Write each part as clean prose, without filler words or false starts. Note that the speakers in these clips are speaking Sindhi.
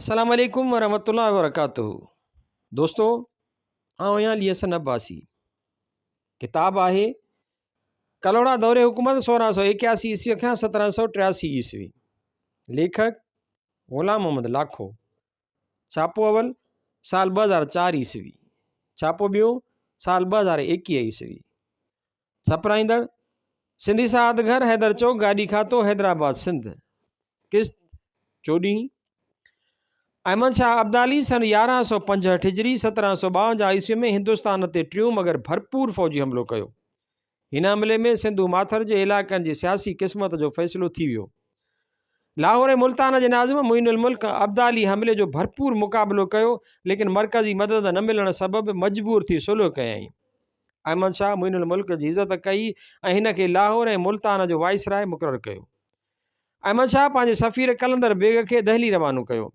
السلام عليڪم ورحمة الله وبرڪاته دوستو آئون آهيان علي حسن عباسي ڪتاب آهي ڪلهوڙا دور حڪومت 1681 عيسوي کان 1783 عيسوي ليکڪ غلام محمد لاکو ڇاپو اول سال 2004 عيسوي ڇاپو ٻيو سال 2021 عيسوي ڇپرائيندڙ، سنڌي ساعت گهر، حيدر چوڪ، گاڏي کاتو، حيدرآباد، سنڌ. قسط، چوڏهين. احمد شاهه ابدالي سن 1165 هجري 1752 عيسوي ۾ هندستان تي ٽيون مگر ڀرپور فوجي حملو ڪيو. هن حملي ۾ سنڌو ماٿر جي علائقن جي سياسي قسمت جو فيصلو ٿي ويو. لاهور ۽ ملتان جي ناظم معين الملڪ ابدالي حملي جو ڀرپور مقابلو ڪيو، ليڪن مرڪزي مدد نه ملڻ سبب مجبور ٿي صلح ڪيائين. احمد شاهه معين الملڪ جي عزت ڪئي ۽ هن کي لاهور ۽ ملتان جو وائسراء مقرر ڪيو. احمد شاهه پنهنجي سفير قلندر بيگ کي دهلي روانو ڪيو.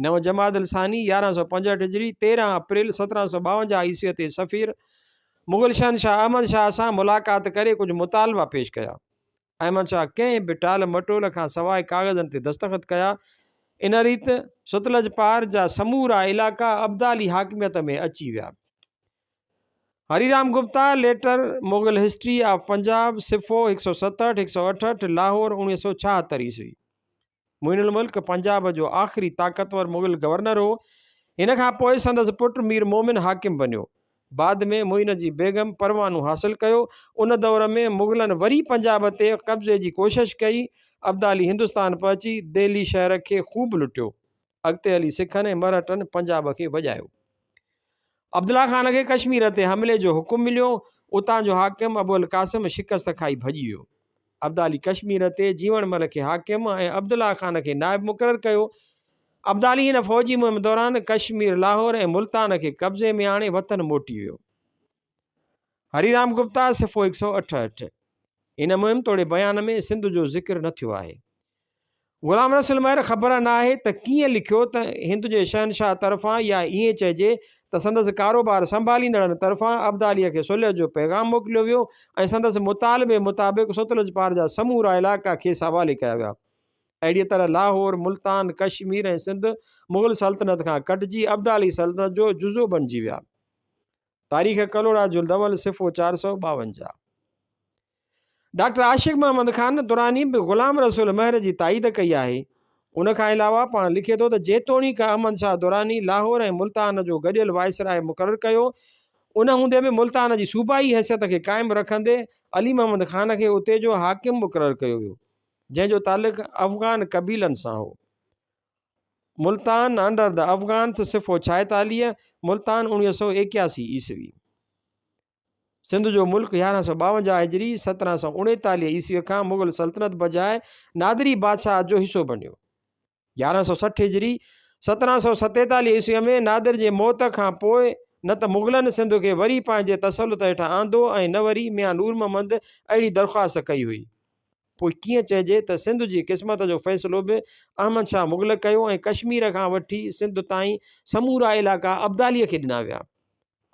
نو جمادي الثاني 1165 هجري 13 اپريل 1752 عيسويء تي سفير مغل شهنشاهه احمد شاهه سان ملاقات ڪري ڪجهه مطالبا پيش ڪيا. احمد شاهه ڪنهن به ٽال مٽول کان سواء ڪاغذن تي دستخط ڪيا. ان ريت ستلج پار جا سمورا علائقا ابدالي حاڪميت ۾ اچي ويا. Hariram Gupta, letter, Mughal history of Punjab, صفحو 167، 168، Lahore, 1976 عيسوي. معين الملڪ پنجاب جو آخري طاقتور مغل گورنر هو. هن کان پوء سندس پٽ مير مومن حاڪم بنيو. بعد ۾ معين جي بيگم پروانو حاصل ڪيو. ان دور ۾ مغلن وري پنجاب تي قبضي جي ڪوشش ڪئي. ابدالي هندستان پهچي دهلي شهر کي خوب لٽيو. اڳتي هلي سکن ۽ مرهٽن پنجاب کي وڄايو. عبدالله خان کي ڪشمير تي حملي جو حڪم مليو، اتان جو حاڪم ابوالقاسم شڪست کائي ڀڄي ويو. ابدالي ڪشمير تي جيوڻ مل کي حاڪم ۽ عبدالله خان کي نائب مقرر ڪيو. ابدالي هن فوجي مهم دوران ڪشمير، لاهور ۽ ملتان کي قبضي ۾ آڻي وطن موٽي ويو. هريرام گپتا، صفحو 168. ان مهم توڙي بيان ۾ سنڌ جو ذڪر نه ٿيو آهي. غلام رسول مهر خبر ناهي ته ڪيئن لکيو ته هند جي شهنشاهه طرفان يا ائين چئجي ته سندس ڪاروبار سنڀاليندڙن طرفان ابداليء کي صلح جو پيغام موڪليو ويو ۽ سندس مطالبي مطابق ستلج پار جا سمورا علائقا کيس حوالي ڪيا ويا. اهڙيء طرح لاهور، ملتان، ڪشمير ۽ سنڌ مغل سلطنت کان ڪٽجي ابدالي سلطنت جو جزو بڻجي ويا. تاريخ ڪلهوڙا جلد اول صفحو 452. ڊاڪٽر عاشق محمد خان دراني به غلام رسول مهر جي تائيد ڪئي آهي. ان کان علاوه پاڻ لکي ٿو ته جيتوڻيڪ احمد شاهه دراني لاهور ۽ ملتان جو گڏيل وائسراء مقرر ڪيو، ان هوندي به ملتان جي صوبائي حيثيت کي قائم رکندي علي محمد خان کي اتي جو حاڪم مقرر ڪيو ويو، جنهن جو تعلق افغان قبيلن سان هو. ملتان انڊر the Afghans صفحو 46، ملتان 1981 عيسوي. سنڌ جو ملڪ 1152 هجري 1739 عيسوي کان مغل سلطنت بجاء نادري بادشاهت جو حصو بڻيو. 1160 هجري 1747 عيسوي ۾ نادر جي موت کان پوء نه ته مغلن سنڌ کي وري پنهنجي تسلط هيٺ آندو ۽ نه وري ميان نور محمد اهڙي درخواست ڪئي هئي. پوء ڪيئن چئجي ته سنڌ جي قسمت جو فيصلو به احمد شاهه مغل ڪيو ۽ ڪشمير کان وٺي سنڌ تائين سمورا علائقا ابداليء کي ڏنا ويا.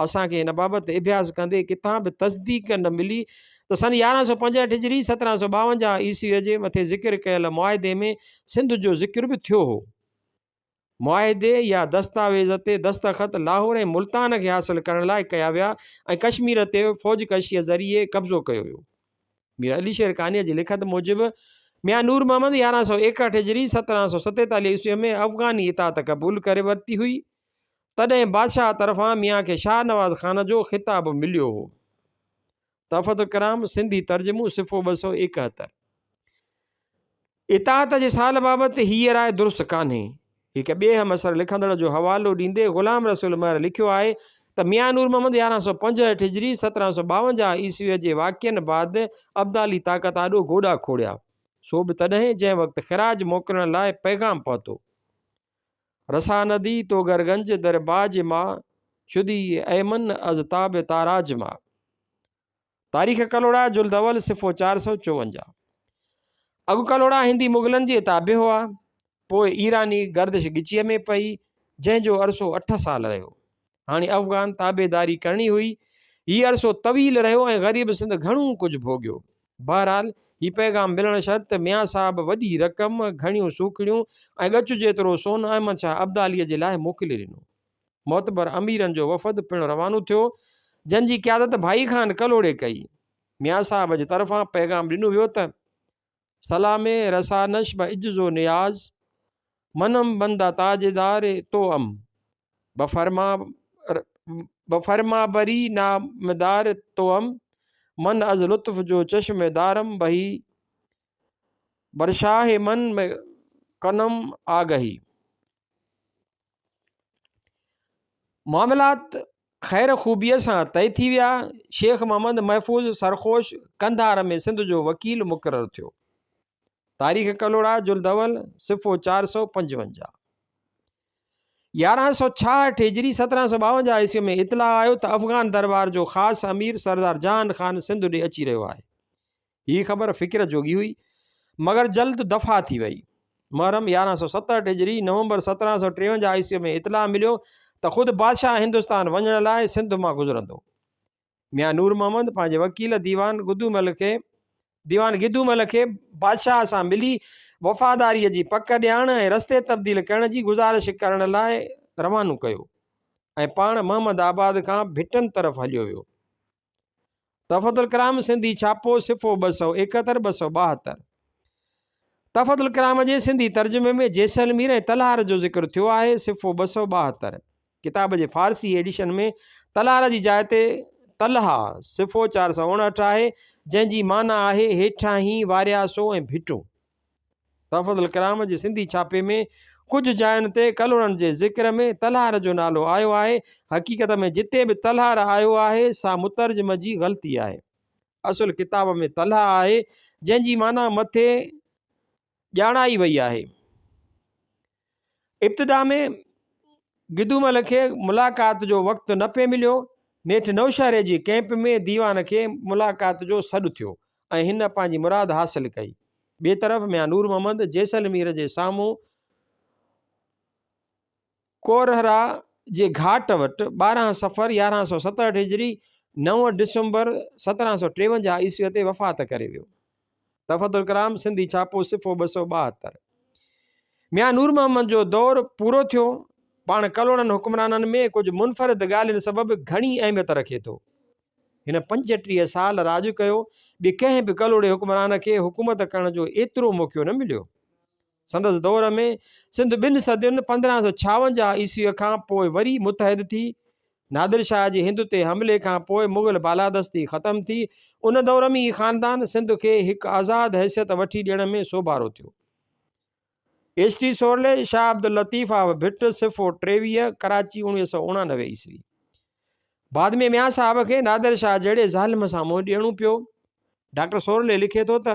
اسان کي هن بابت اڀياس ڪندي ڪٿان به تصديق نه ملي ته سن 1165 هجري 1752 عيسويء جي مٿي ذڪر ڪيل معاهدي ۾ سنڌ جو ذڪر به ٿيو هو. معاهدي يا دستاويز تي دستخط لاهور ۽ ملتان کي حاصل ڪرڻ لاء ڪيا ويا ۽ ڪشمير تي فوج ڪشيء ذريعي قبضو ڪيو ويو. مير علي شير قانع جي لکت موجب ميان نور محمد 1161 هجري 1747 عيسويء ۾ افغاني اطاعت قبول ڪري ورتي هئي، تڏهن بادشاهه طرفان ميان کي شاهنواز خان جو خطاب مليو هو. تحفة الڪرام، سنڌي ترجمو، صفحو 271. اطاعت جي سال بابت هيء راء درست ڪانهي. هڪ ٻئي همعصر لکندڙ جو حوالو ڏيندي غلام رسول مهر لکيو آهي ته ميان نور محمد 1165 هجري 1752 عيسويء جي واقعن بعد ابدالي طاقت آڏو گوڏا کوڙيا، سو به تڏهن جنهن وقت خراج موڪلڻ لاء پيغام پهتو. رسا ندي تو گرگنج در باج ما شدي ايمن از تاب تاراج ما. تاريخ ڪلهوڙا جلد اول صفحو 454. اڳ ڪلهوڙا هندي مغلن جي تابع هئا، پوء ايراني گردش ڳچيء ۾ پئي، جنهن جو عرصو اٺ سال رهيو. هاڻي افغان تابعداري ڪرڻي هئي. هي عرصو طويل رهيو ۽ غريب سنڌ گهڻو ڪجهه ڀوڳيو. بهرحال هي پيغام ملڻ شرط ميان صاحب وڏي رقم، گهڻيون سوکڙيون ۽ ڳچ جيترو سون احمد شاهه ابداليء جي لاء موڪلي ڏنو. معتبر اميرن جو وفد پڻ روانو ٿيو، جن جي قيادت ڀائي خان ڪلهوڙي ڪئي. ميان صاحب جي طرفان پيغام ڏنو ويو ته، سلام رسانش به عجز و نياز، منم بنده تاجدار تو ام، بفرمابري نامدار تو ام، من از لطف جو چشم دارم بهي، برشاهه من ڪنم آگهي. معاملات خير خوبيء سان طئي ٿي ويا. شيخ محمد محفوظ سرخوش قنڌار ۾ سنڌ جو وڪيل مقرر ٿيو. تاريخ ڪلهوڙا جلد اول صفحو 455. 1166 هجري 1752 عيسوي ۾ اطلاع آيو ته افغان دربار جو خاص امير سردار جهان خان سنڌ ڏي اچي رهيو آهي. هيء خبر فڪر جوڳي هئي، مگر جلد دفع ٿي وئي. محرم 1167 هجري، نومبر 1753 عيسوي ۾ اطلاع مليو ته خود بادشاهه هندستان وڃڻ لاء سنڌ مان گذرندو. ميان نور محمد پنهنجي وڪيل ديوان گدومل کي ديوان گدومل کي بادشاهه سان ملي وفاداريء جي پڪ ڏيارڻ ۽ رستي تبديل ڪرڻ جي گذارش ڪرڻ لاء روانو ڪيو ۽ پاڻ محمد آباد کان ڀٽن طرف هليو ويو. تحفة الڪرام سنڌي ڇاپو صفحو 271 272. تحفة الڪرام جي سنڌي ترجمي ۾ جيسلمير ۽ تلهار جو ذڪر ٿيو آهي صفحو 272. ڪتاب جي فارسي ايڊيشن ۾ تلهار جي جاء تي تلها صفحو 459 آهي جنهن جي معنيٰ آهي هيٺاهين، وارياسو ۽ ڀٽو. تحفة الڪرام جي سنڌي ڇاپي ۾ ڪجهه جاين تي ڪلهوڙن جي ذڪر ۾ تلهار جو نالو آيو آهي. حقيقت ۾ جتي به تلهار آيو آهي سا مترجم جي غلطي آهي. اصل ڪتاب ۾ تلها آهي جنهن جي معنيٰ مٿي ڄاڻائي وئي آهي. ابتدا ۾ گدومل کي ملاقات جو وقت نه پئي مليو. نيٺ نوشهري جي ڪئمپ ۾ ديوان کي ملاقات جو سڏ ٿيو ۽ هن پنهنجي مراد حاصل ڪئي. ٻئي طرف ميان نور محمد جيسلمير جي سامهون ڪورهرا جي گهاٽ وٽ 12 صفر 1167 هجري نو ڊسمبر 1753 عيسويء تي وفات ڪري ويو. تحفة الڪرام سنڌي ڇاپو صفحو 272. ميان نور محمد جو دور پورو ٿيو. پاڻ ڪلهوڙن حڪمرانن ۾ ڪجهه منفرد ڳالهين سبب گهڻي اهميت رکي ٿو. هن 35 سال راڄ ڪيو، ٻئي ڪنهن به ڪلهوڙي حڪمران کي حڪومت ڪرڻ جو ايترو موقعو نه مليو. سندس دور ۾ سنڌ ٻن صدين 1556 عيسويء کان پوء وري متحد ٿي. نادر شاهه جي هند تي حملي کان پوء مغل بالادستي ختم ٿي. ان دور ۾ ئي خاندان سنڌ کي هڪ آزاد حيثيت وٺي ڏيڻ ۾ سوڀارو ٿيو. H T Sorley, Shah Abdul Latif of Bhit, صفحو 23، ڪراچي 1989 عيسوي. بعد ۾ ميان صاحب کي نادر شاهه جهڙي ظالم سان منهن ڏيڻو پيو. ڊاڪٽر سورلي لکي ٿو ته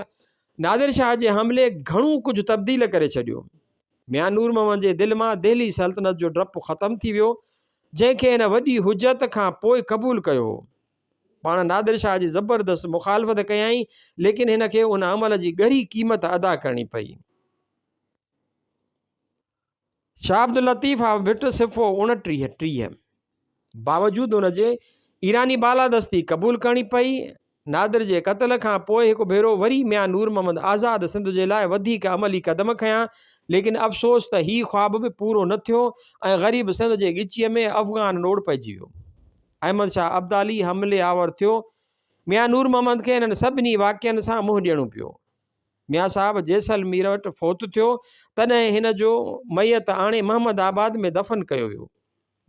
نادر شاهه جي حملي گهڻو ڪجهه تبديل ڪري ڇڏيو. ميان نور محمد جي دل مان دهلي سلطنت جو ڊپ ختم ٿي ويو، جنهن کي هن وڏي حجت کان پوء قبول ڪيو هو. پاڻ نادر شاهه جي زبردست مخالفت ڪيائين، ليڪن هن کي ان عمل جي ڳري قيمت ادا ڪرڻي پئي. شاهه عبداللطيف آف ڀٽ صفحو 29، 30. باوجود ان جي ايراني بالادستي قبول ڪرڻي پئي. نادر جي قتل کان پوء هڪ ڀيرو وري ميان نور محمد آزاد سنڌ جي لاء وڌيڪ عملي قدم کنيا، ليڪن افسوس ته هي خواب به پورو نه ٿيو ۽ غريب سنڌ جي ڳچيء ۾ افغان نوڙ پئجي ويو. احمد شاهه ابدالي حملي آور ٿيو. ميان نور محمد کي انهن سڀني واقعن سان منهن ڏيڻو پيو. ميان صاحب جيسلمير وٽ فوت ٿيو، تڏهن هن جو ميت آڻي محمد آباد ۾ دفن ڪيو ويو،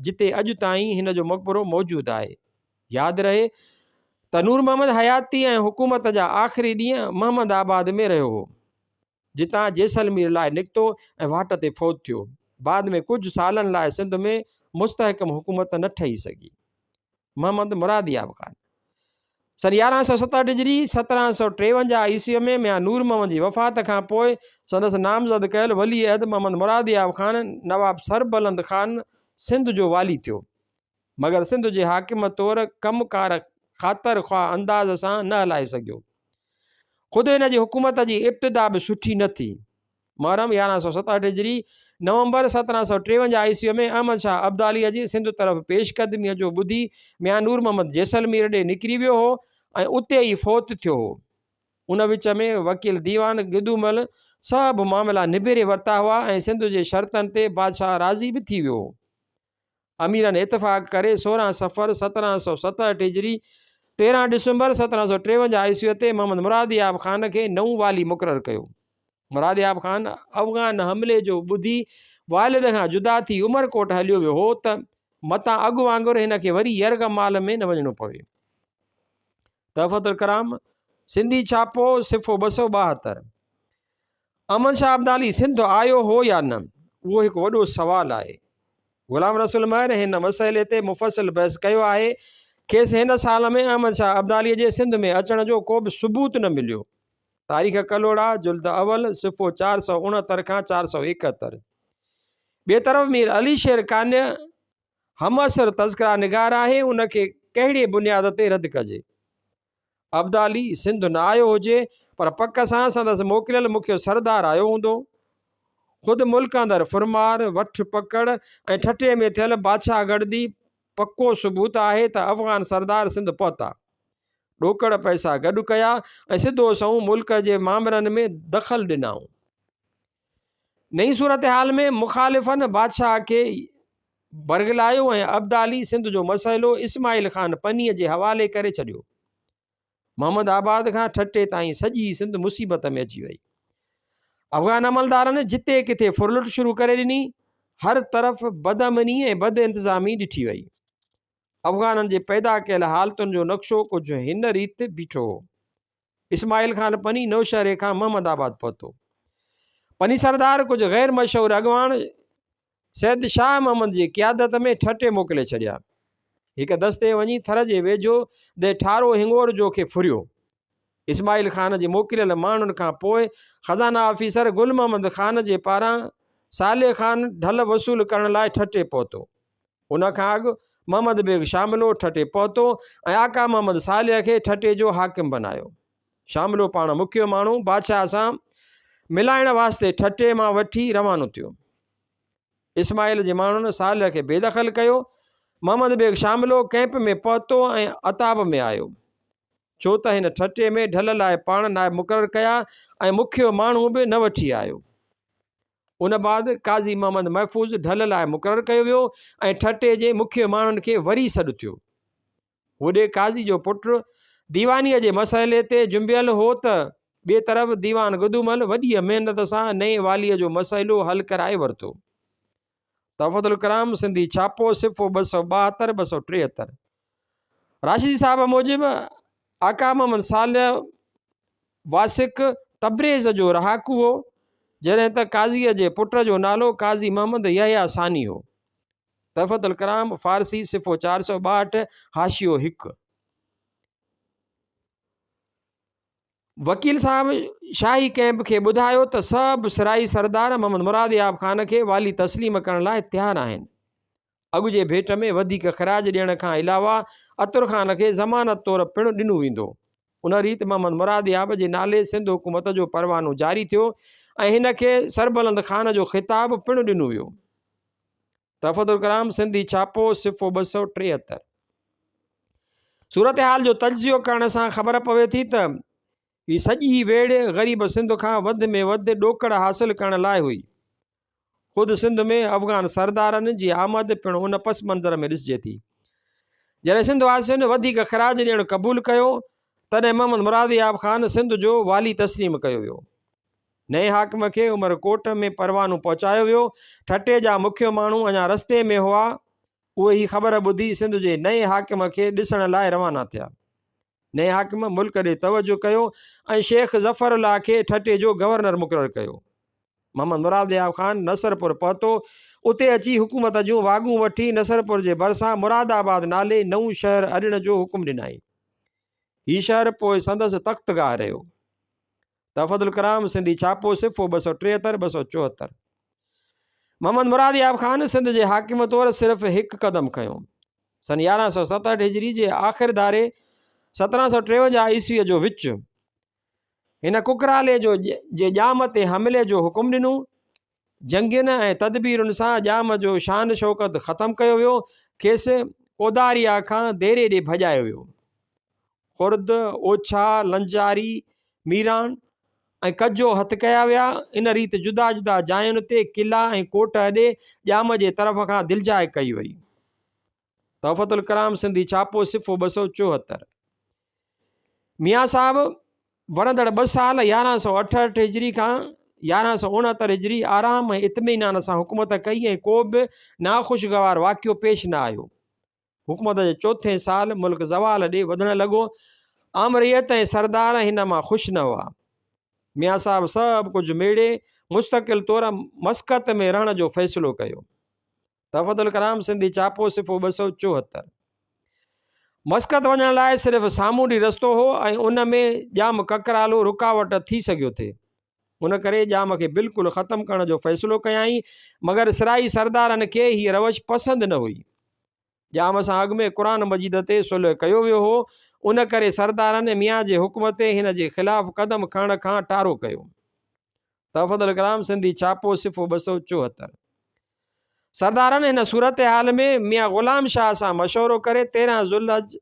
جتي اڄ تائين هن جو مقبرو موجود آهي. ياد رهي ته نور محمد حياتي ۽ حڪومت جا آخري ڏينهن محمد آباد ۾ رهيو هو، جتان جيسلمير لاء نڪتو ۽ واٽ تي فوت ٿيو. بعد ۾ ڪجهه سالن لاء سنڌ ۾ مستحڪم حڪومت نه ٺهي سگهي. محمد مراد ياب خان سن 1167 هجري 1753 عيسويء ۾ ميان نور محمد جي وفات کان پوء سندس نامزد ڪيل ولي عهد محمد مراد ياب خان نواب سربلند خان سنڌ جو والي ٿيو، مگر سنڌ جي حاڪم طور ڪم ڪار خاطر خواه انداز سان نه هلائي سگهيو. خود هن جي حڪومت جي ابتدا به سٺي نه ٿي. محرم 1167 هجري، نومبر 1753 عيسويء ۾ احمد شاهه ابداليء جي سنڌ طرف پيش قدميء جو ٻڌي ميان نور محمد جيسلمير ڏي نڪري ويو هو ۽ اتي ئي فوت ٿيو هو. ان وچ ۾ وڪيل ديوان گدومل سڀ معاملا نبيري ورتا هئا ۽ سنڌ جي شرطن تي بادشاهه راضي به ٿي ويو هو. اميرن اتفاق ڪري 16 صفر 1767 هجري 13 ڊسمبر 1753 عيسويء تي محمد مرادياب خان کي نئون والي مقرر ڪيو. مرادياب خان افغان حملي جو ٻڌي والد کان جدا ٿي عمرڪوٽ هليو ويو هو ته متان اڳ وانگر هن کي وري يرغمال ۾ نه وڃڻو پوي. تحفة الڪرام، سنڌي ڇاپو، صفحو 272. احمد شاهه ابدالي سنڌ آيو هو يا نه؟ اهو هڪ وڏو سوال آهي. غلام رسول مهر هن مسئلي تي مفصل بحث ڪيو آهي. کيس هن سال ۾ احمد شاهه ابدالي جي سنڌ ۾ اچڻ جو ڪو به ثبوت نه مليو. تاريخ ڪلهوڙا، جلد اول، صفحو 469 کان 471. ٻئي طرف مير علي شير قانع همعصر تذڪره نگار آهي، ان کي ڪهڙي بنياد تي رد ڪجي؟ ابدالي سنڌ نه آيو هجي پر پڪ سان سندس موڪليل مکيو سردار آيو هوندو. خود ملڪ اندر ڦرمار، وٺ پڪڙ ۽ ٺٽي ۾ ٿيل بادشاهه گڙدي پڪو ثبوت آهي ته افغان سردار سنڌ پهتا. ڏوڪڙ پئسا گڏ ڪيا ۽ سڌو سنئون ملڪ جي مامرن ۾ دخل ڏنائون. نئين صورتحال ۾ مخالفن بادشاهه کي برغلايو ۽ ابدالي سنڌ جو مسئلو اسماعيل خان پنيء جي حوالي ڪري ڇڏيو. محمد آباد کان ٺٽي تائين سڄي سنڌ مصيبت ۾ اچي وئي. افغان عملدارن جتي ڪٿي ڦرلٽ شروع ڪري ڏني. هر طرف بدامني ۽ بدانتظامي ڏٺي وئي. افغانن جي پيدا ڪيل حالتن جو نقشو ڪجهه هن ريت بيٺو هو. اسماعيل خان پني نوشهري کان محمد آباد پهتو. پني سردار ڪجهه غير مشهور اڳواڻ سيد شاهه محمد جي قيادت ۾ ٺٽي موڪلي ڇڏيا. هڪ دستي وڃي ٿر جي ويجهو ديهه ٺارو هڱورجو کي ڦريو. اسماعيل خان جي موڪليل ماڻهن کان پوء خزانه آفيسر گل محمد خان جي پاران صالح خان ڍل وصول ڪرڻ لاء ٺٽي پهتو. ان کان اڳ محمد بيگ شاملو ٺٽي پهتو ۽ آقا محمد صالح کي ٺٽي جو حاڪم بنايو. شاملو پاڻ مکيو ماڻهو بادشاهه سان ملائڻ واسطي ٺٽي مان وٺي روانو ٿيو. اسماعيل جي ماڻهن صالح کي بيدخل ڪيو. محمد بيگ شاملو ڪئمپ ۾ پهتو ۽ عتاب ۾ آيو. ڇو ته هن ٺٽي ۾ ڍل لاء پاڻ نائب مقرر ڪيا ۽ مکيو ماڻهو به نه وٺي آيو. ان بعد قاضي محمد محفوظ ڍل لاء مقرر ڪيو ويو ۽ ٺٽي جي مکيه ماڻهن کي وري سڏ ٿيو. هوڏي قاضي جو پٽ ديوانيء جي مسئلي تي جنبيل هو ته ٻئي طرف ديوان گدومل وڏيء محنت سان نئين واليء جو مسئلو حل ڪرائي ورتو. تحفة الڪرام سنڌي ڇاپو صفحو 272، 273. راشدي صاحب موجب آقا محمد صالح واثق تبريز جو رهاڪو هو، جڏهن ته قاضيء جي پٽ جو نالو قاضي محمد يحيٰ ثاني هو. تحفة الڪرام، فارسي، صفحو 462، حاشيو 1. وڪيل صاحب شاهي ڪئمپ کي ٻڌايو ته سڀ سرائي سردار محمد مراد ياب خان کي والي تسليم ڪرڻ لاء تيار آهن. اڳ جي ڀيٽ ۾ وڌيڪ خراج ڏيڻ کان علاوه عطر خان کي ضمانت طور پڻ ڏنو ويندو. ان ريت محمد مراد ياب جي نالي سنڌ حڪومت جو پروانو جاري ٿيو ۽ هن کي سربلند خان جو خطاب پڻ ڏنو ويو. تحفة الڪرام سنڌي ڇاپو صفحو 273. صورتحال جو تجزيو ڪرڻ سان خبر پوي ٿي ته هي سڄي ويڙهه غريب سنڌ کان وڌ ۾ وڌ ڏوڪڙ حاصل ڪرڻ لاء هئي. خود سنڌ ۾ افغان سردارن جي آمد پڻ ان پس منظر ۾ ڏسجي ٿي. جڏهن سنڌ واسين وڌيڪ خراج ڏيڻ قبول ڪيو، تڏهن محمد مراد ياب خان سنڌ جو والي تسليم ڪيو ويو. نئين حاڪم کي عمر ڪوٽ ۾ پروانو پهچايو ويو. ٺٽي جا مکيو ماڻهو اڃا رستي ۾ هئا، اهي هي خبر ٻڌي سنڌ جي نئين حاڪم کي ڏسڻ لاء روانا ٿيا. نئين حاڪم ملڪ ڏي توجهه ڪيو ۽ شيخ ظفر الله کي ٺٽي جو گورنر مقرر ڪيو. محمد مراد ياب خان نصرپور پهتو. اتي اچي حڪومت جون واڳون وٺي نصرپور جي ڀرسان مراد آباد نالي نئون شهر اڏڻ جو حڪم ڏنائين. هي شهر پوء سندس تختگاهه رهيو. تحفة الڪرام سنڌي ڇاپو صفحو 273، 274. محمد مراد ياب خان سنڌ جي حاڪم طور صرف هڪ قدم کنيو. سن 1167 هجري جي آخر ڌاري 1753 عيسويء جو وچ هن ڪڪرالي جو جي ڄام تي حملي جو حڪم ڏنو. جنگين ۽ تدبيرن سان ڄام جو شان شوڪت ختم ڪيو ويو. کيس ڪوداريا کان ديري ڏي ڀڄايو ويو. خرد، اوڇا، لنجاري، ميران ۽ ڪجو هٿ ڪيا ويا. ان ريت جدا جدا جاين تي قلعا ۽ ڪوٽ اڏي ڄام جي طرف کان دلجاء ڪئي وئي. تحفة الڪرام سنڌي ڇاپو صفحو 274. ميان صاحب وڙهندڙ ٻه سال 1168 هجري کان 1169 هجري آرام ۽ اطمينان سان حڪومت ڪئي ۽ ڪو به ناخوشگوار واقعو پيش نه آيو. حڪومت جي چوٿين سال ملڪ زوال ڏي وڌڻ لڳو. عام رعيت ۽ سردار هن مان خوش نه هئا. ميان صاحب سڀ ڪجهه ميڙي مستقل طور مسقط ۾ رهڻ جو فيصلو ڪيو. تحفة الڪرام سنڌي ڇاپو صفحو 274. مسقط وڃڻ لاء صرف سامونڊي رستو هو ۽ ان ۾ ڄام ڪڪرالو رڪاوٽ ٿي سگهيو ٿي. ان ڪري ڄام کي بلڪل ختم ڪرڻ جو فيصلو ڪيائين، مگر سرائي سردارن کي هيء روش پسند نه هئي. ڄام سان اڳ ۾ قرآن مجيد تي صلح ڪيو ويو هو، ان ڪري سردارن ميان جي حڪم تي هن جي خلاف قدم کڻڻ کان ٽارو ڪيو. تحفة الڪرام سنڌي ڇاپو صفحو 274. سردارن هن صورتحال ۾ ميان غلام شاهه سان مشورو ڪري 13 ذوالحج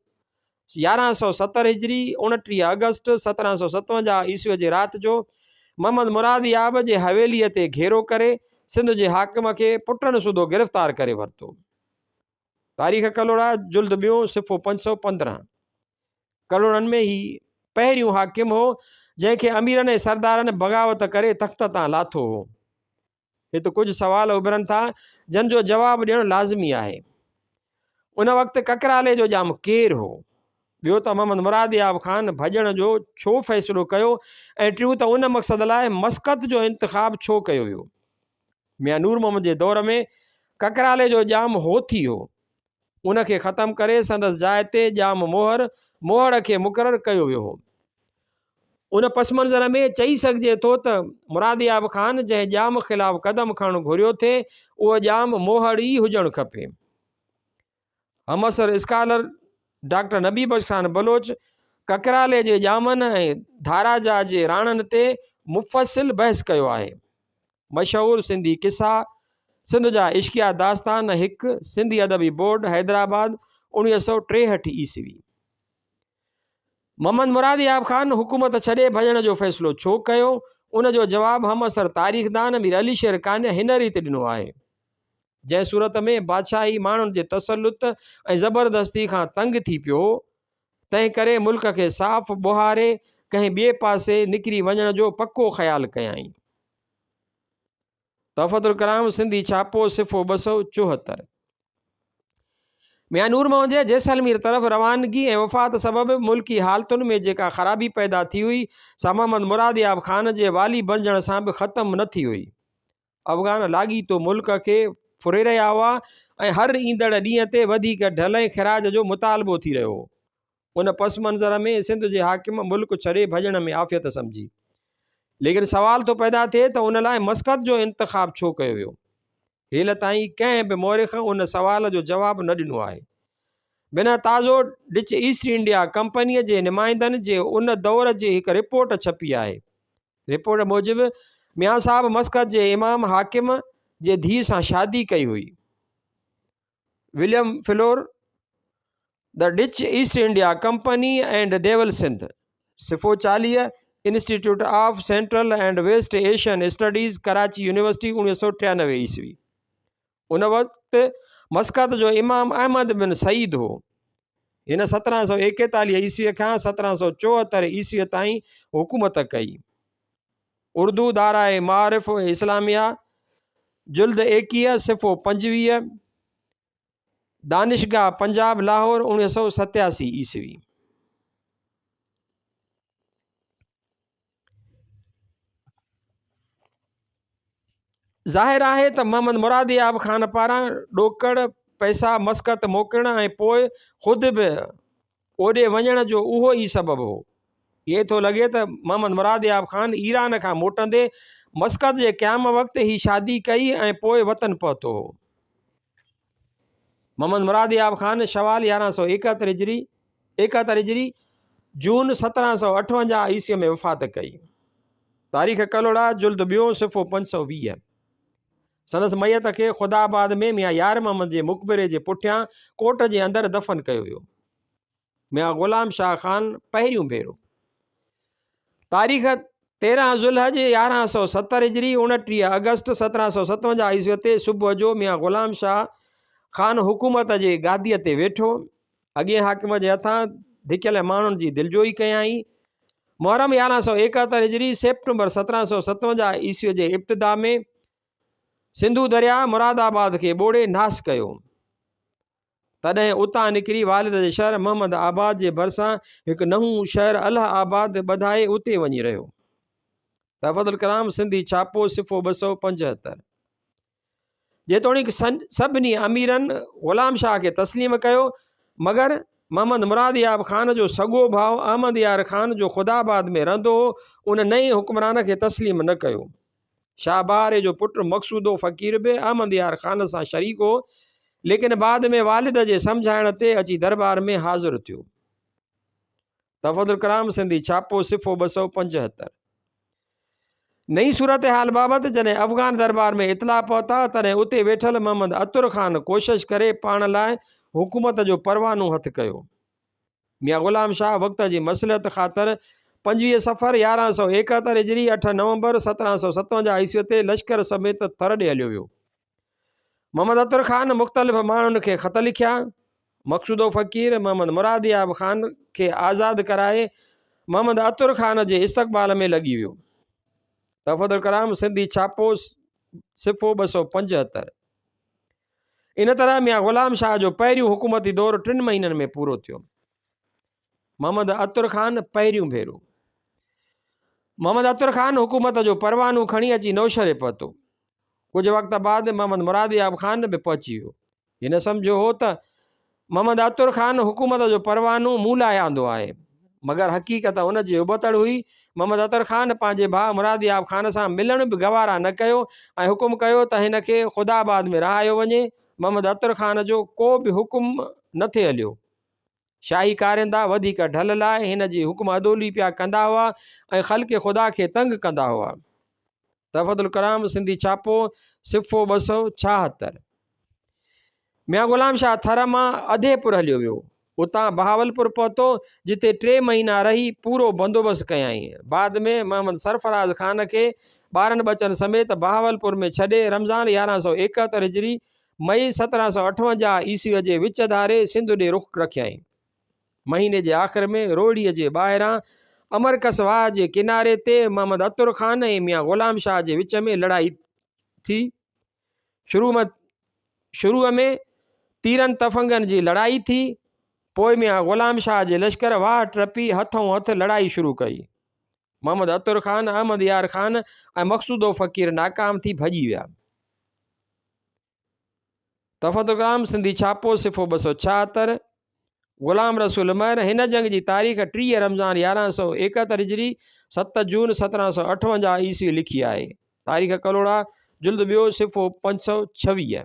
1170 هجري، 29 آگسٽ 1757 عيسوي جي رات جو محمد مراد ياب جي حويليء تي گهيرو ڪري سنڌ جي حاڪم کي پٽن سوڌو گرفتار ڪري ورتو. تاريخ ڪلهوڙا جلد ٻيون صفحو 515. ڪلهوڙن ۾ هي پهريون حاڪم هو جنهن کي اميرن ۽ سردارن بغاوت ڪري تخت تان لاٿو هو. هت ڪجهه سوال اڀرن ٿا، جن جو جواب ڏيڻ لازمي آهي. ان وقت ڪڪرالي جو ڄام ڪير هو؟ ٻيو ته محمد مراد ياب خان ڀڄڻ جو ڇو فيصلو ڪيو ۽ ٽيون ته ان مقصد لاء مسقط جو انتخاب ڇو ڪيو ويو؟ ميان نور محمد جي دور ۾ ڪڪرالي جو ڄام هوٿي هو. ان کي ختم ڪري سندس جاء تي ڄام موهر موهڙ کي مقرر ڪيو ويو هو. ان پس منظر ۾ چئي سگهجي ٿو ته مرادياب خان جنهن ڄام خلاف قدم کڻڻ گهريو ٿي اهو ڄام موهڙ ئي هجڻ کپي. همعصر اسڪالر ڊاڪٽر نبي بخش خان بلوچ ڪڪرالي جي ڄامن ۽ ڌاراجا جي راڻن تي مفصل بحث ڪيو آهي. مشهور سنڌي قصا، سنڌ جا عشقيه داستان هڪ، سنڌي ادبي بورڊ، حيدرآباد، 1963 عيسوي. محمد مراد ياب خان حڪومت ڇڏي ڀڄڻ جو فيصلو ڇو ڪيو؟ ان جو جواب همعصر تاريخدان مير علي شير قانع هن ريت ڏنو آهي. جنهن صورت ۾ بادشاهي ماڻهن جي تسلط ۽ زبردستي کان تنگ ٿي پيو هو، تنهن ڪري ملڪ کي صاف ٻوهاري ڪنهن ٻئي پاسي نڪري وڃڻ جو پڪو خيال ڪيائين. تحفة الڪرام سنڌي ڇاپو صفحو 274. ميان نور محمد جي جيسلمير طرف روانگي ۽ وفات سبب ملڪي حالتن ۾ جيڪا خرابي پيدا ٿي هئي، سا محمد مرادياب خان جي والي بنجڻ سان به ختم نه ٿي هئي. افغان لاڳيتو ملڪ کي ڦري رهيا هئا ۽ هر ايندڙ ڏينهن تي وڌيڪ ڍل ۽ خراج جو مطالبو ٿي رهيو هو. ان پس منظر ۾ سنڌ جي حاڪم ملڪ ڇڏي ڀڄڻ ۾ عافيت سمجهي. ليڪن سوال ٿو پيدا ٿئي ته ان لاء مسقط جو انتخاب ڇو ڪيو ويو؟ هيل تائين ڪنهن به مورخ ان سوال جو جواب نه ڏنو آهي. بنهه تازو ڊچ ايسٽ انڊيا ڪمپنيء جي نمائندن جي ان دور جي هڪ رپورٽ ڇپي آهي. رپورٽ موجب ميان صاحب مسقط جي امام حاڪم جي ڌيء سان شادي ڪئي هئي. William Fuller, The Dutch East India Company and Deval Sindh, صفحو 40، institute of central and west Asian studies, Karachi university, 1993 عيسوي. ان وقت مسقط جو امام احمد بن سعيد هو. هن 1741 عيسويء کان 1774 عيسويء تائين حڪومت ڪئي. اردو دارائي معارف اسلاميه، جلد 21، صفحو 25، دانشگاهه پنجاب لاهور، 1987 عيسوي. ظاهر آهي ته محمد مراد ياب خان پاران ڏوڪڙ پئسا مسقط موڪلڻ ۽ پوء خود به اوڏي وڃڻ جو اهو ئي سبب هو. ائين ٿو لڳي ته محمد مراد ياب خان ايران کان موٽندي مسقط جي قيام وقت هي شادي ڪئي ۽ پوء وطن پهتو هو. محمد مراد ياب خان شوال 1171 هجري 71 هجري جون 1758 عيسوي ۾ وفات ڪئي. تاريخ ڪلهوڙا جلد ٻيون صفحو 520. سندس ميت کي خدا آباد ۾ ميان يار محمد جي مقبري جي پٺيان ڪوٽ جي اندر دفن ڪيو ويو. ميان غلام شاهه خان پهريون ڀيرو. تاريخ 13 ذوالحج 1170 هجري 29 آگسٽ 1757 عيسوي تي صبح جو ميان غلام شاهه خان حڪومت جي گاديء تي ويٺو. اڳئين حاڪم جي هٿان ڌڪيل ماڻهن جي دلجوئي ڪيائين. محرم 1171 هجري سيپٽمبر 1757 عيسوي جي ابتدا ۾ سنڌو درياء مراد آباد کي ٻوڙي ناس ڪيو. تڏهن اتان نڪري والد جي شهر محمد آباد جي ڀرسان هڪ نئون شهر الهه آباد ٻڌائي اتي وڃي رهيو. تحفة الڪرام سنڌي ڇاپو صفحو 275. جيتوڻيڪ سڀني اميرن غلام شاهه کي تسليم ڪيو، مگر محمد مراد ياب خان جو سڳو ڀاء احمد يار خان جو خدا آباد ۾ رهندو هو، ان نئين حڪمران کي تسليم نه ڪيو. شاهه بهاري جو پٽ مقصودو فقير به احمد يار خان سان شريڪ هو، ليڪن بعد ۾ والد جي سمجهائڻ تي اچي درٻار ۾ حاضر ٿيو. تحفة الڪرام سنڌي ڇاپو صفحو 275. نئين صورتحال بابت جڏهن افغان درٻار ۾ اطلاع پهتا، تڏهن اتي ويٺل محمد عطر خان ڪوشش ڪري پاڻ لاء حڪومت جو پروانو هٿ ڪيو. ميان غلام شاهه وقت جي مصلحت خاطر 25 صفر 1171 هجري 8 نومبر 1757 عيسوي تي لشڪر سميت ٿر ڏي هليو ويو. محمد عطر خان مختلف ماڻهن کي خط لکيا. مقصودو فقير محمد مرادياب خان کي آزاد ڪرائي محمد عطر خان جي استقبال ۾ لڳي ويو. تحفة الڪرام سنڌي ڇاپو صفحو 275. ان طرح ميان غلام شاهه جو پهريون حڪومتي دور ٽن مهينن ۾ پورو ٿيو. محمد عطر خان پهريون ڀيرو محمد عطر خان حڪومت جو پروانو کڻي اچي نوشهري پهتو. ڪجهه وقت بعد محمد مراد ياب خان به پهچي ويو. هن سمجهيو هو ته محمد عطر خان حڪومت جو پروانو مون لاء آندو آهي. مگر حقيقت ان جي ابتڙ هئي. محمد عطر خان پنهنجي ڀاء مراد ياب خان سان ملڻ به گوارا نه ڪيو ۽ حڪم ڪيو ته هن کي خدا آباد ۾ رهايو وڃي. محمد عطر خان جو ڪو به حڪم نه ٿي هليو. شاهي ڪارندا وڌيڪ ڍل لاء هن جي حڪم عدولي پيا ڪندا هئا ۽ خلق خدا کي تنگ ڪندا هئا. تحفة الڪرام سنڌي ڇاپو صفحو 276. ميان غلام شاهه ٿر مان اڌيپور هليو ويو. اتان بهاولپور پهتو، جتي ٽي مهينا رهي پورو بندوبست ڪيائين. بعد ۾ محمد سرفراز خان کي ٻارن ٻچن سميت بهاولپور ۾ ڇڏي رمضان 1171 هجري مئي 1758 عيسويء جي وچ ڌاري سنڌ ڏي رخ رکيائين. مهيني جي آخر ۾ روهڙيء جي ٻاهران امرڪس واهه جي ڪناري تي محمد عطر خان ۽ ميان غلام شاهه جي وچ ۾ لڙائي ٿي. شروع ۾ تيرن تفنگن جي لڙائي ٿي، پوء ميان غلام شاهه جي لشڪر واهه ٽپي هٿئون هٿ لڙائي شروع ڪئي. محمد عطر خان، احمد يار خان ۽ مقصودو فقير ناڪام ٿي ڀڄي ويا. تحفة الڪرام سنڌي ڇاپو صفحو 276، غلام رسول مهر هن جنگ جي تاريخ 30 رمضان 1171 هجري 7 جون 1758 عيسوي لکي آهي. تاريخ ڪلهوڙا جلد ٻيو صفحو 526.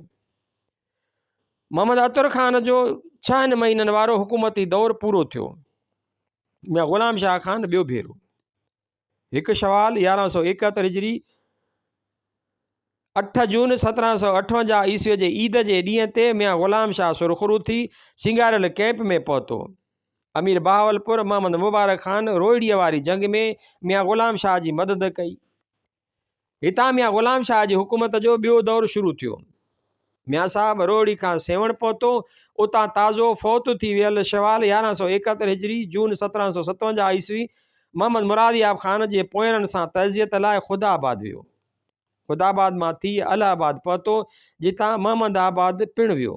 محمد عطر خان جو ڇهن مهينن وارو حڪومتي دور پورو ٿيو. ميان غلام شاهه خان ٻيو ڀيرو هڪ شوال 1171 هجري 8 جون 1758 عيسوي جي عيد جي ڏينهن تي ميان غلام شاهه سرخرو ٿي سينگاريل ڪئمپ ۾ پهتو. امير بهاولپور محمد مبارڪ خان روهڙيء واري جنگ ۾ ميان غلام شاهه جي مدد ڪئي. هتان ميان غلام شاهه جي حڪومت جو ٻيو دور شروع ٿيو. ميان صاحب روهڙي کان سيوهڻ پهتو، اتان تازو فوت ٿي ويل شوال 1171 هجري، جون 1757 عيسوي، محمد مراد ياب خان جي پوئيرن سان تعزيت لاء خدا آباد ويو. خدا آباد مان ٿي الهه آباد پهتو، جتان محمد آباد پڻ ويو.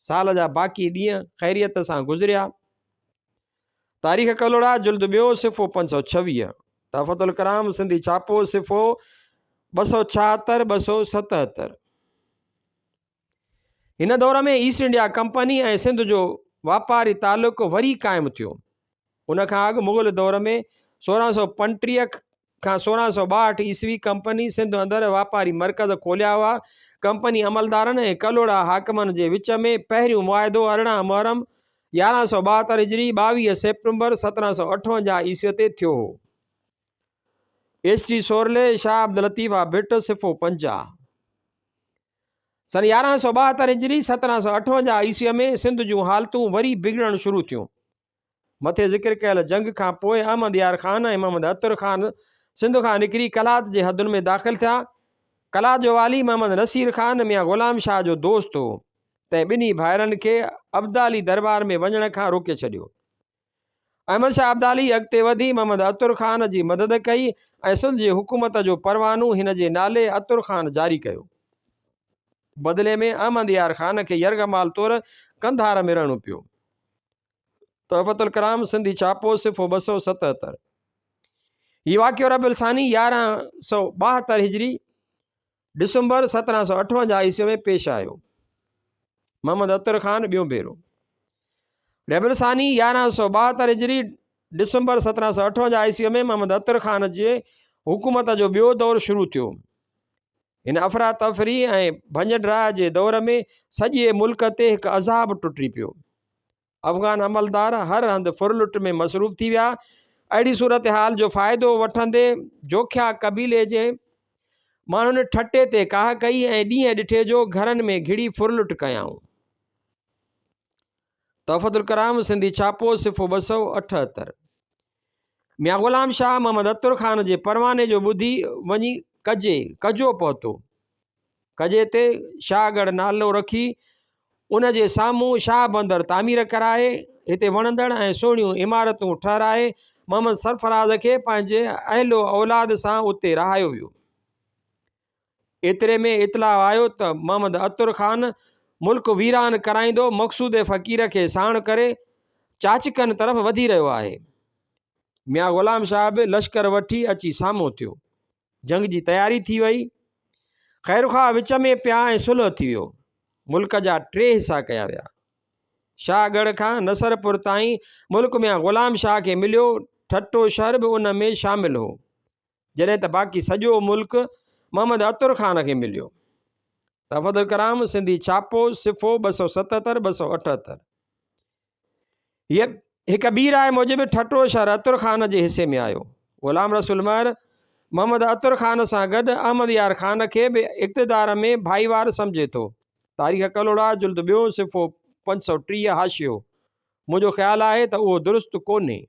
سال جا باقي ڏينهن خيريت سان گذريا. تاريخ ڪلهوڙا جلد ٻيو صفحو 526، تحفة الڪرام سنڌي ڇاپو صفحو 276 277. هن دور ۾ ايسٽ انڊيا ڪمپني ۽ سنڌ جو واپاري تعلق وري قائم ٿيو. ان کان اڳ مغل دور ۾ 1635 کان 1662 عيسوي ڪمپني سنڌ اندر واپاري مرڪز کوليا هئا. ڪمپني عملدارن ۽ ڪلهوڙا حاڪمن جي وچ ۾ پهريون معاهدو 18 محرم 1172 هجري 22 سيپٽمبر 1758 عيسوي تي ٿيو هو. S T Sorley, Shah Abdul Latif آ ڀٽ، صفحو 50. سن 1172 هجري 1758 عيسوي ۾ سنڌ جون حالتون وري بگڙڻ شروع ٿيون. مٿي ذڪر ڪيل جنگ کان پوء احمد يار خان ۽ محمد عطر خان سنڌ کان نڪري قلات جي حدن ۾ داخل ٿيا. قلات جو والي محمد نصير خان ميان غلام شاهه جو دوست هو، تنهن ٻنهي ڀائرن کي ابدالي درٻار ۾ وڃڻ کان روڪي ڇڏيو. احمد شاهه ابدالي اڳتي وڌي محمد عطر خان جي مدد ڪئي ۽ سنڌ جي حڪومت جو پروانو هن جي نالي عطر خان جاري ڪيو. بدلي ۾ احمد يار خان کي يرغمال طور قنڌار ۾ رهڻو پيو. تحفة الڪرام سنڌي ڇاپو صفحو 277. هي واقعو ربيع الثاني 1172 هجري ڊسمبر 1758 عيسوي ۾ پيش آيو. محمد عطر خان ٻيون ڀيرو. ربيع الثاني 1172 هجري ڊسمبر 1758 عيسوي ۾ محمد عطر خان جي حڪومت جو ٻيو دور شروع ٿيو. هن افراتفري ۽ ڀڃ ڊاهه جي دور ۾ سڄي ملڪ تي هڪ عذاب ٽٽي پيو. افغان عملدار هر هنڌ ڦرلٽ ۾ مصروف ٿي ويا. اهڙي صورتحال جو فائدو وٺندي جوکيا قبيلي جي ماڻهن ٺٽي تي ڪاهه ڪئي ۽ ڏينهن ڏٺي جو گهرن ۾ گهڙي ڦرلٽ ڪيائون. تحفة الڪرام سنڌي ڇاپو صفحو 278. ميان غلام شاهه محمد عطر خان جي پرواني جو ٻڌي وڃي ڪجي، ڪجو، پهتو. ڪجي تي شاهه ڳڙهه نالو رکي ان جي سامهون شاهه بندر تعمير ڪرائي هتي وڻندڙ ۽ سهڻيون عمارتون ٺهرائي محمد سرفراز کي پنهنجي اهل و اولاد سان اتي رهايو ويو. ايتري ۾ اطلاع آيو ته محمد عطر خان ملڪ ويران ڪرائيندو مقصود فقير کي ساڻ ڪري چاچڪن طرف وڌي رهيو آهي. ميان غلام شاهه به لشڪر وٺي اچي سامهون ٿيو. جنگ جي تياري ٿي وئي. خيرخواهه وچ ۾ پيا ۽ صلح ٿي ويو. ملڪ جا ٽي حصا ڪيا ويا. شاهه ڳڙهه کان نصرپور تائين ملڪ ميان غلام شاهه کي مليو. ٺٽو شهر به ان ۾ شامل هو. جڏهن ته باقي سڄو ملڪ محمد عطر خان کي مليو. تحفة الڪرام سنڌي ڇاپو، صفحو 277، 278. هيء هڪ ٻي راء موجب ٺٽو شهر عطر خان جي حصي ۾ آيو. غلام رسول مهر، محمد عطر خان سان گڏ احمد يار خان کي به اقتدار ۾ ڀائيوار سمجهي ٿو. تاريخ ڪلهوڙا جلد ٻيون صفحو 530 حاشيو، منهنجو خيال آهي ته اهو درست ڪونهي.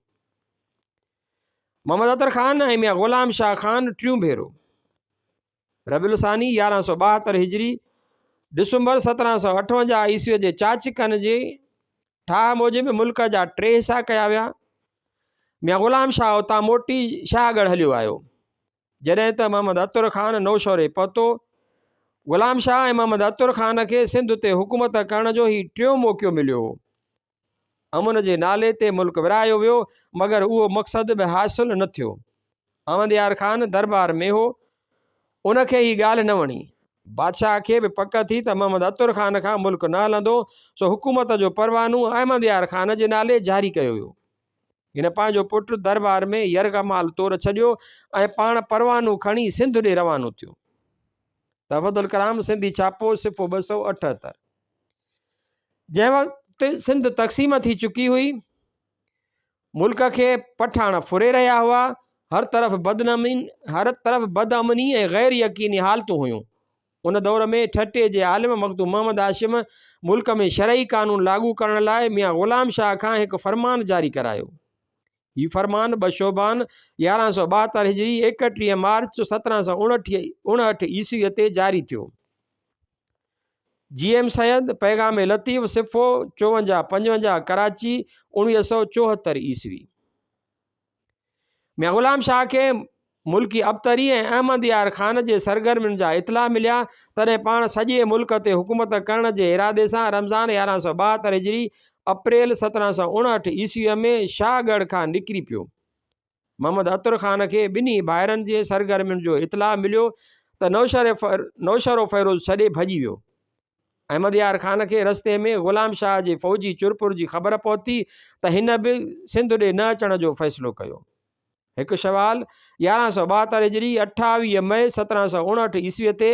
محمد عطر خان ۽ ميان غلام شاهه خان ٽيون ڀيرو. ربيع الثاني 1172 هجري، ڊسمبر 1758 عيسويء جي چاچڪن جي ٺاهه موجب ملڪ جا ٽي حصا ڪيا ويا. ميان غلام شاهه اتان موٽي شاهه ڳڙهه هليو آيو. جڏهن ته محمد عطر خان نوشهري پهتو. غلام شاهه ۽ محمد عطر خان کي سنڌ تي حڪومت ڪرڻ جو هي ٽيون موقعو مليو هو. امن جي نالي تي ملڪ ورهايو ويو، مگر اهو مقصد به حاصل نه ٿيو. احمد يار خان درٻار ۾ هو، ان کي هي ڳالهه نه وڻي. بادشاهه کي به پڪ ٿي ته محمد عطر خان کان ملڪ نه هلندو، سو حڪومت جو پروانو احمد يار خان جي نالي جاري ڪيو ويو. هن پنهنجو پٽ درٻار ۾ يرغمال طور ڇڏيو ۽ پاڻ پروانو کڻي سنڌ ڏي روانو ٿيو. تحفة الڪرام سنڌي ڇاپو صفحو 278. جنهن وقت سنڌ تقسيم ٿي چڪي هئي، ملڪ کي پٺاڻ ڦري رهيا هئا، هر طرف بدنامين هر طرف بدامني ۽ غير يقيني حالتون هيون. ان دور ۾ ٺٽي جي عالم مخدوم محمد هاشم ملڪ ۾ شرعي قانون لاڳو ڪرڻ لاء ميان غلام شاهه کان هڪ فرمان جاري ڪرايو. هي فرمان ٻه شعبان 1172 هجري 31 مارچ 1759 عيسويء تي جاري ٿيو. جي ايم سيد، پيغام لطيف، صفحو 54، 55، ڪراچي، 1974 عيسوي. ميان غلام شاهه کي ملڪي ابتري ۽ احمد يار خان جي سرگرمين جا اطلاع مليا، تڏهن پاڻ سڄي ملڪ تي حڪومت ڪرڻ جي ارادي سان رمضان 1172 هجري، اپريل 1759 عيسويء ۾ شاهه ڳڙهه کان نڪري پيو. محمد عطر خان کي ٻنهي ڀائرن جي سرگرمين جو اطلاع مليو ته نوشهروفيروز ڇڏي ڀڄي ويو. احمد يار خان کي رستي ۾ غلام شاهه جي فوجي چرپر جي خبر پهتي ته هن به سنڌ ڏي نه اچڻ جو فيصلو ڪيو. هڪ شوال 1172 هجري 28 مئي 1759 عيسويء تي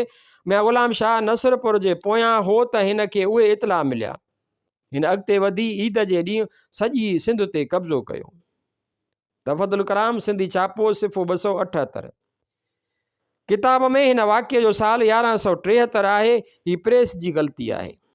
ميان غلام شاهه نصرپور جي پويان هو ته هن کي اهي اطلاع مليا. هن اڳتي وڌي عيد جي ڏينهن سڄي سنڌ تي قبضو ڪيو. تحفة الڪرام سنڌي ڇاپو صفحو 278. ڪتاب ۾ هن واقعي جو سال 1173 آهي، هي پريس جي غلطي آهي.